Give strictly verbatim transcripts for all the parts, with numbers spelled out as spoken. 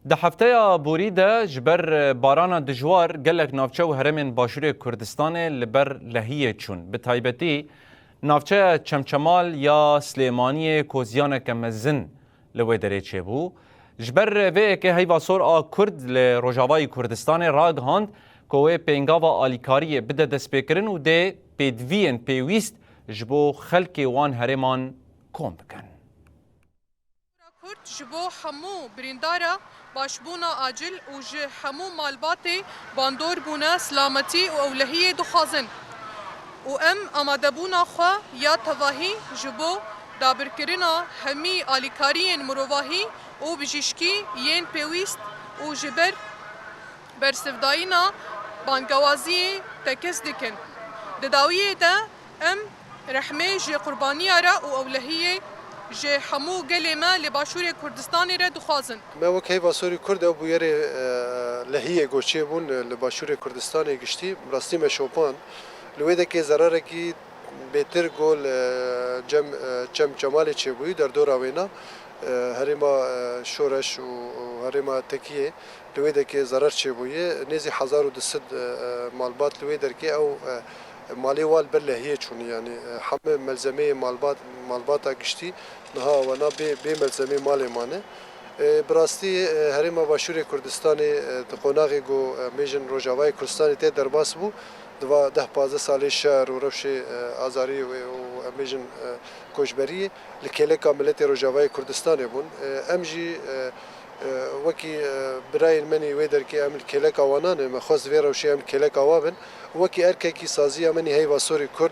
Di hefteya borî de ji ber barana dijwar gelek navçe û herêmên Başûrê Kurdistanê li ber lehiyê çûn. Bi taybetî navçeya Çemçemal ya Silêmaniyê ku ziyaneke mezin li wê derê çêbû. Ji ber vê yekê Heyva Sor a Kurd li Rojavayê Kurdistanê ragihand ku wê pêngava alîkariyê bide destpêkirin û dê pêdiviyên pêwîst ji bo xelkê wan herêman kom bikin. Kurd ji bo hemû birîndara başbûna acil û ji hemû malbatê bandor bûne silametî û ewlehiyê dixwazin û em amadebûna xwe ya tevahî ji bo dabirkirina hemî alîkariyên mirovahî û bijîşkî yên pêwîst û ji ber bersivdayîna bangewaziyê tekez dikin. Di dawiyê de em rehmê ji qurbaniya re û ewlehiyê ji hemû gelê me li Başûrê Kurdistanê re dixwazin. Me wek Heyva Sorî Kurd ew bûyerê, e, lehiyê goçê bûn, e, li Başûrê Kurdistanê giştî, bi rastî me şopand. Li wê dekê zerarekî bêtir go li, e, Cem, e, Çem Çemalê çêbûyî, derdora wêna, e, herêma, e, Şoreş û, û herêma Tekiyê. Li wê derkê zerar çêbûye. Nêzî hezar û du sed, e, e, malbat li wê derkê ew, e, malê wan li ber lehiyê çûne. Yanî, e, heme melzemeyê malbat, malbata giştî niha wana bê, bê melzemê malê mane. E, bi rastî, e, herêma Başûrê Kurdistanê, e, di qonaxê ku, e, em bêjin Rojavayê Kurdistanê tê derbas bû, di va deh pazdeh salê şer û rewşê, e, azarî wê û em bêjin, e, koçberiyê li kêleka miletê Rojavayê Kurdistanê bûn. E, em jî, e, e, wekî, e, birayên me nî wê derkê em li kêleka wana ne, me xwest vê rewşê em li kêleka wa bin. Wekî erkekî saziya me nî Heyva Sorî Kurd,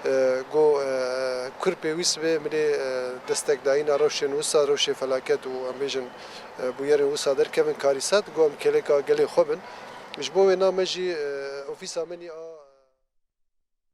e, got, e, kur pêwîst be, milê, e, destekdayîna rewşên wisa, rewşê felaket û em bêjin, e, bûyerên wisa derkevin karîsat, got em kêleka gelê xwe bin. Ji bo wê na me jî, e, ofîsa me nî a